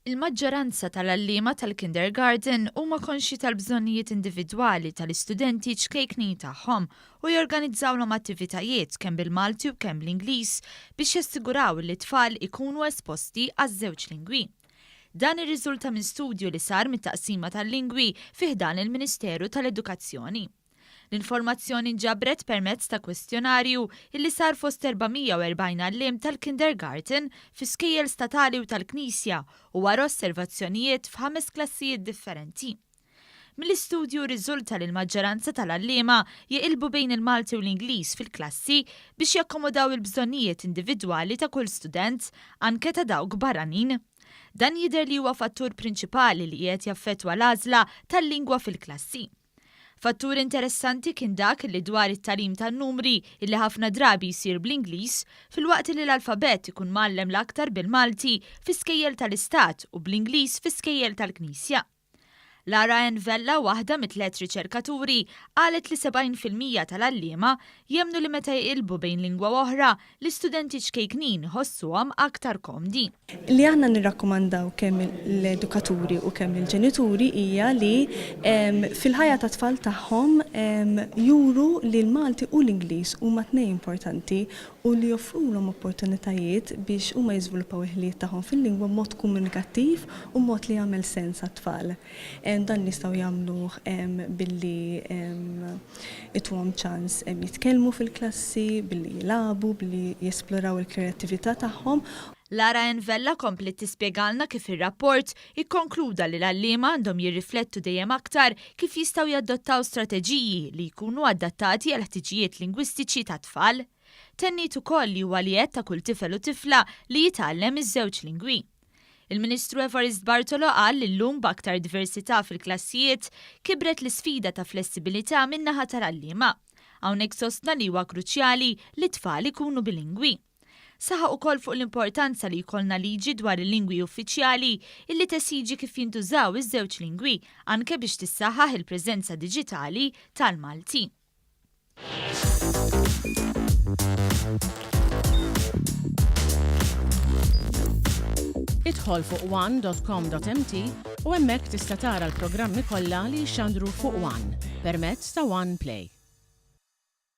Il-maġġoranza tal-għalliema tal-kindergarten huma konxji tal-bżonnijiet individwali tal-istudenti ċkejknin tagħhom u jorganizzawlhom attivitajiet kemm bil-Malti u kemm bl-Ingliż biex jassiguraw li t-tfal ikunu esposti għaż-żewġ lingwi. Dan irriżulta minn studju li sar mit-Taqsima tal-Lingwi fi ħdan il-Ministeru tal-Edukazzjoni. L-informazzjoni nġabret permezz ta' kwestjonarju illi sar fost 440 għalliem tal-kindergarten fi skejjel statali u tal-Knisja u wara osservazzjonijiet f'ħames klassijiet differenti. Mill-istudju rriżulta li l-maġġoranza tal-għalliema jeqilbu bejn il-Malti u l-Ingliż fil-klassi biex jakkomodaw il-bżonnijiet individwali ta' kull student, anke ta' dawk barranin. Dan jidher li huwa fattur prinċipali li qiegħed jaffettwa l-għażla tal-lingwa fil-klassi. Fattur interessanti kien dak li dwar it-tagħlim tan-numri illi ħafna drabi jsir bl-Ingliż, filwaqt li l-alfabett ikun mgħallem l-aktar bil-Malti fi skejjel tal-Istat u bl-Ingliż fi skejjel tal-Knisja. Lara Ann Vella, waħda mit-tlett riċerkaturi, qalet li 70% tal-għalliema jemmnu li meta jqilbu bejn lingwa u oħra, l-istudenti ċkejknin iħossuhom aktar komdi. Li aħna nirrakkomandaw kemm l-edukaturi u kemm lill-ġenituri hija li fil-ħajja tat-tfal tagħhom juru li l-Malti u l-Ingliż huma tnejn importanti u li joffrulhom opportunitajiet biex huma jiżviluppaw il-ħiliet tagħhom fil-lingwa b'mod komunikattiv u b'mod li jagħmel sens għat-tfal. Dan jistgħu jagħmluh billi ituhom ċans jitkellmu fil-klassi, billi jilagħbu, billi jesploraw il-kreattività tagħhom. Lara Ann Vella kompliet tispjegalna kif ir-rapport ikkonkluda li l-għalliema għandhom jirriflettu dejjem aktar kif jistgħu jadottaw strateġiji li jkunu adattati għall-ħtiġijiet lingwistiċi tat-tfal. Tenniet ukoll li huwa l-jedd ta' kull tifel u tifla li jitgħallem iż-żewġ lingwi. Il-Ministru Evarist Bartolo qal li llum b'aktar diversità fil-klassijiet, kibret l-isfida ta' flessibilità min-naħa tal-għalliema. Hawnhekk sostna li huwa kruċjali li t-tfal ikunu bilingwi. Saħaq ukoll fuq l-importanza li jkollna liġi dwar il-lingwi uffiċjali illi tesiġi kif jintużaw iż-żewġ lingwi, anke biex tissaħħaħ il-preżenza diġitali tal-Malti. Idħol fuq one.com.mt u hemmhekk tista' tara l-programmi kollha li jixxandru fuq One permezz ta' One Play.